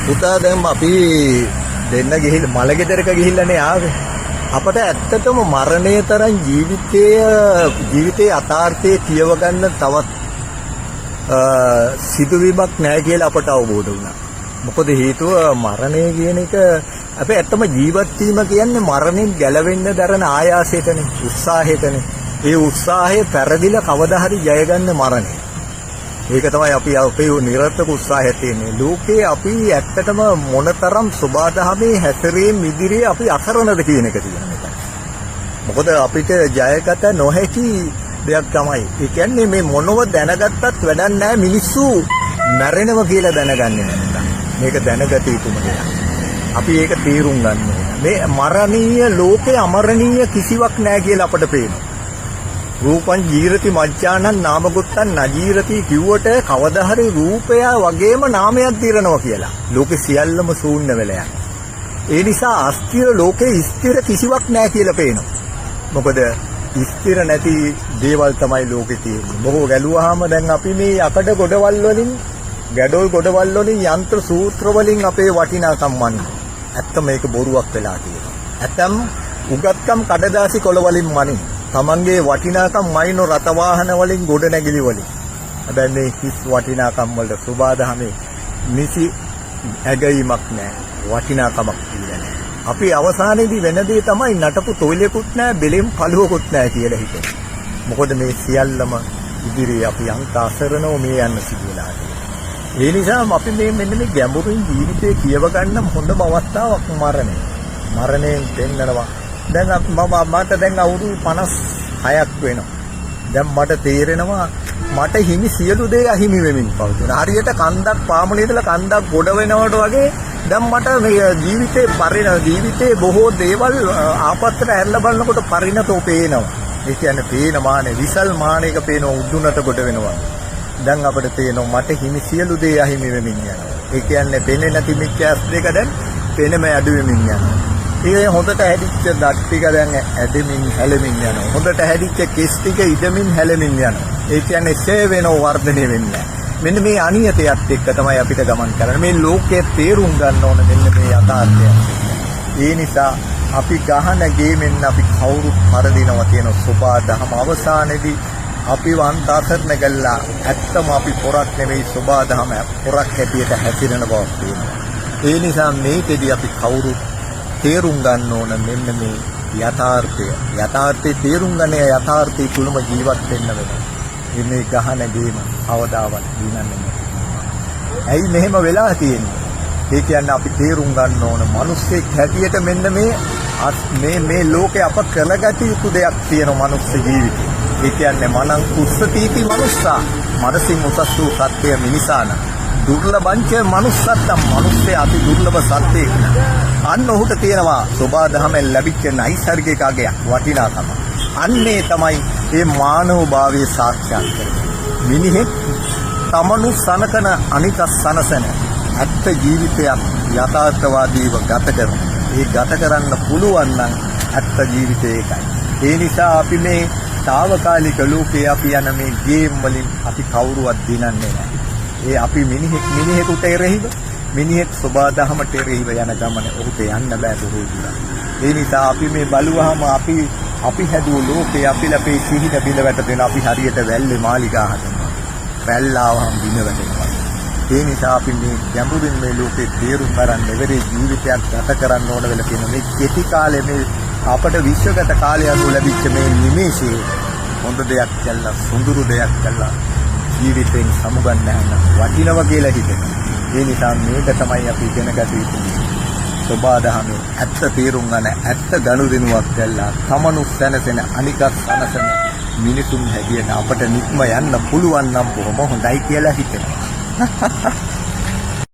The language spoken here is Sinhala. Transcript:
පුතා, දැන් අපි දෙන්න ගිහිල්ලා මලගෙදරක ගිහිල්ලානේ ආවේ. අපට ඇත්තටම මරණය තරම් ජීවිතයේ යථාර්ථයේ කියව ගන්න තවත් සිදුවීමක් නැහැ කියලා අපට අවබෝධ වුණා. මොකද හේතුව, මරණය කියන එක අපේ ඇත්තම ජීවත් වීම කියන්නේ මරණයෙන් ගැලවෙන්න දරන ආයාසයටනේ, උත්සාහයටනේ. ඒ උත්සාහය පෙරදිලා කවදා හරි ජය ගන්න මරණය. ඒක තමයි අපි අපේ නිරර්ථක උත්සාහය තියෙන්නේ. ලෝකේ අපි ඇත්තටම මොනතරම් සොබාදහමේ හැසිරීම ඉදිරියේ අපි අසරණද කියන එක තියෙන මෙතන. මොකද අපිට ජයගත නොහැකි දෙයක් තමයි. ඒ කියන්නේ මේ මොනව දැනගත්තත් වැඩක් නැහැ මිනිස්සු මැරෙනවා කියලා දැනගන්නේ නැත්තම්. මේක දැනගත යුතුම දෙයක්. අපි ඒක තේරුම් ගන්න ඕන. මේ මරණීය ලෝකේ අමරණීය කිසිවක් නැහැ කියලා අපට පේනවා. රූපං ජීරති මජ්ජානං නාමගුත්තං නජීරති කිව්වට කවදා හරි රූපය වගේම නාමයක් දිරනවා කියලා. ලෝකෙ සියල්ලම ශූන්‍ය වෙලා යනවා. ඒ නිසා අස්ථිර ලෝකේ ස්ථිර කිසිවක් නැහැ කියලා පේනවා. මොකද ස්ථිර නැති දේවල් තමයි ලෝකේ තියෙන්නේ. මොකෝ ගැලුවාම දැන් අපි මේ යකඩ ගොඩවල් වලින්, ගැඩොල් ගොඩවල් වලින්, යන්ත්‍ර සූත්‍ර වලින් අපේ වටිනාකම් මනිනවා. ඇත්ත මේක බොරුවක් වෙලා තියෙනවා. ඇතම් උගත්කම් කඩදාසි කොළ වලින් මනින. තමන්ගේ වටිනාකම් මයිනෝ රථ වාහන වලින්, ගොඩ නැගිලි වලින්. හැබැයි මේ හිස් වටිනාකම් වලට සුබාදහමේ නිසි ඇගයීමක් නෑ. වටිනාකමක් දීලා නෑ. අපි අවසානයේදී වෙන දේ තමයි නටපු තොইলකුත් නෑ, බෙලෙන් පළුවකුත් නෑ කියලා හිතෙනවා. මොකද මේ සියල්ලම ඉදිරියේ අපි අන්ත අසරණව මේ යන්න සිදු වෙලා තියෙනවා. ඒ නිසා අපි මේ මෙන්න මේ ගැඹුරින් ජීවිතේ කියව ගන්න හොඳම අවස්ථාවක් මරණය. මරණයෙන් පෙන්නනවා. දැන් මම මට දැන් අවුරුදු 56ක් වෙනවා. දැන් මට තේරෙනවා මට හිමි සියලු දේ අහිමි වෙමින් පවතින. හරියට කන්දක් පාමුලේ ඉඳලා කන්දක් ගොඩ වෙනවට වගේ දැන් මට මේ ජීවිතේ පරිණ ජීවිතේ බොහෝ දේවල් ආපස්සට හැරලා බලනකොට පරිණතව පේනවා. ඒ කියන්නේ පේන මානේ විසල් මානයක පේනවා උඩුනට ගොඩ වෙනවා. දැන් අපිට තේරෙනවා මට හිමි සියලු දේ අහිමි වෙමින් යනවා. ඒ කියන්නේ පෙනේ නැති මිච්ච ඇස් දෙක දැන් පෙනෙම අඩු වෙමින් යනවා. ඒ හොඳට හැදිච්ච දත් ටික දැන් ඇදෙමින් හැලෙමින් යනවා. හොඳට හැදිච්ච කෙස් ටික ඉදමින් හැලෙමින් යනවා. ඒ කියන්නේ ක්ෂය වෙනව, වර්ධනය වෙන්නේ නැහැ. මෙන්න මේ අනියතයත් එක්ක තමයි අපිට ගමන් කරන්නේ. මේ ලෝකයේ තේරුම් ගන්න ඕන මෙන්න මේ යථාර්ථයත් එක්ක. ඒ නිසා අපි ගහන ගේමෙන් අපි කවුරුත් පරදිනවා කියන සොබා දහම අවසානයේදී අපි වන්ත අසරණ කළා. ඇත්තම අපි පොරක් නෙවෙයි, සොබා දහම පොරක් හැටියට හැසිරෙන බවක් තියෙනවා. ඒ නිසා මේකෙදි අපි කවුරුත් තේරුම් ගන්න ඕන මෙන්න මේ යථාර්ථය. යථාර්ථය තේරුම් ගන්න යථාර්ථය තුලම ජීවත් වෙන්න වෙනවා. මේ ගහන ගේම කවදාවත් දිනන්නේ නැති. ඇයි මෙහෙම වෙලා තියෙන්නේ? ඒ කියන්නේ අපි තේරුම් ගන්න ඕන මිනිස්සෙක් හැටියට මෙන්න මේ මේ මේ ලෝකේ අප කරගත යුතු දෙයක් තියෙන මනුස්ස ජීවිතේ. ඒ කියන්නේ මනං උස්සතීති මනුස්සා. මනසින් උසස් වූ සත්‍යය මිනිසාන. දුර්ලභංච මනුස්සත්තම්, මනුස්සය අති දුර්ලභ සත්‍යයක්. අන්න ඔහුට තියෙනවා සෝබා දහමෙන් ලැබිච්ච නයිසර්ගික අගයක්, වටිනාකම. අන්නේ තමයි මේ මානව භාවය සාක්ෂාත් කරගන්නේ. මිනිහෙක් තමනු සනකන අනිකස් සනසන ඇත්ත ජීවිතයක් යථාර්ථවාදීව ගත කරන. ඒ ගත කරන්න පුළුවන් නම් ඇත්ත ජීවිතය ඒකයි. ඒ නිසා අපි මේ තාවකාලික ලෝකේ අපි යන මේ ගේම් වලින් අපි කවුරුවත් දිනන්නේ නැහැ. ඒ අපි මිනිහෙක් මිනිහෙකුට එරෙහිව, මිනිහෙක් සොබා දහමට එරෙහිව යන ගමන ඔහුට යන්න බෑ බොහෝ දුරට. ඒ නිසා අපි මේ බලුවහම අපි අපි හැදුව ලෝකේ අපි ලපේ සිහින බිඳ වැටෙන, අපි හරියට වැල්ලේ මාලිගා හදනවා. රැල්ල ආවහම බිඳ වැටෙනවා. ඒ නිසා අපි මේ ගැඹුරින් මේ ලෝකේ තේරුම් අරන් නිවැරදි ජීවිතයක් ගත කරන්න ඕන වෙලා තියෙන මේ කෙටි කාලේ, මේ අපට විශ්වගත කාලය අනුව ලැබිච්ච මේ නිමේෂයේ හොඳ දෙයක් කළා, සුඳුරු දෙයක් කළා ජීවිතෙන් සමුගන්න යන වටිනවා කියලා හිතෙනවා. ඒ නිසා මේක තමයි අපි ඉගෙන ගත යුතු. සොබා දහමේ ඇත්ත තේරුම් ගන්න ඇත්ත ගනුදෙනුවක් කළා තමනු සැනසෙන අනිකත් සනසන මිනිසුන් හැටියට අපට නික්ම යන්න පුළුවන් නම් බොහොම හොඳයි කියලා හිතෙනවා.